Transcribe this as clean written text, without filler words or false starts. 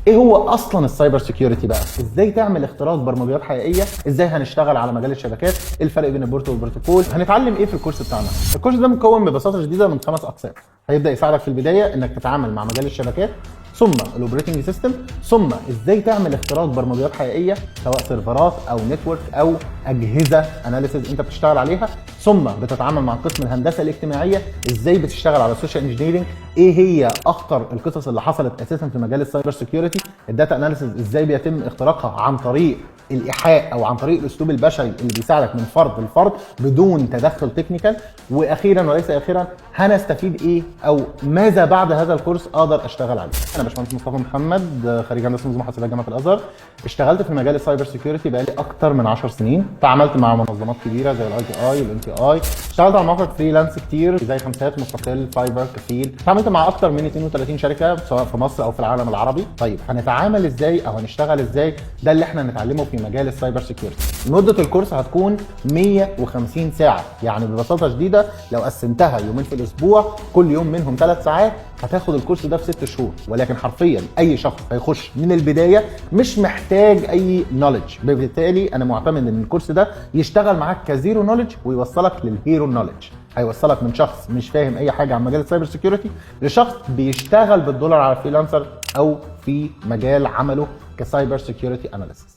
ايه هو اصلا ال cyber security بقى؟ ازاي تعمل اختراق برمجيات حقيقيه؟ ازاي هنشتغل على مجال الشبكات؟ ايه الفرق بين ال port والبروتوكول؟ هنتعلم ايه في الكورس بتاعنا؟ الكورس ده مكون ببساطة شديدة من 5 اقسام. هيبدا يساعدك في البداية انك تتعامل مع مجال الشبكات، ثم ال operating system، ثم ازاي تعمل اختراق برمجيات حقيقية سواء سيرفرات او network او اجهزة analysis انت بتشتغل عليها، ثم بتتعامل مع قسم الهندسة الاجتماعيه، ازاي بتشتغل على ال social engineering، ايه هي اخطر القصص اللي حصلت اساسا في مجال ال cyber security، ال data analysis ازاي بيتم اختراقها عن طريق الايحاء او عن طريق الاسلوب البشري اللي بيساعدك من فرد لفرد بدون تدخل technical، واخيرا وليس اخيرا هنستفيد ايه او ماذا بعد هذا الكورس اقدر اشتغل عليه. انا باشمهندس مصطفى محمد، خريج هندسة نظم حاسبات جامعه الازهر. اشتغلت في مجال ال cyber security بقالي اكتر من 10 سنين. تعاملت مع منظمات كبيرة زي ال ITI وال NTI، اشتغلت على مواقع freelance كتير زي خمسات، مستقل، Fiverr، كفيل. تعاملت مع اكتر من 32 شركة سواء في مصر او في العالم العربي. طيب هنتعامل ازاي او هنشتغل ازاي؟ ده اللي احنا هنتعلمه في مجال ال cyber security. مده الكورس هتكون 150 ساعه، يعني ببساطة شديدة لو قسمتها يومين في الاسبوع كل يوم منهم 3 ساعات هتاخد الكورس ده في 6 شهور. ولكن حرفيا اي شخص هيخش من البداية مش محتاج اي knowledge، بالتالي انا معتمد ان الكورس ده يشتغل معاك ك zero knowledge ويوصلك لل hero knowledge. هيوصلك من شخص مش فاهم اي حاجة عن مجال ال cyber security لشخص بيشتغل بالدولار على freelancer او في مجال عمله ك cyber security analyst.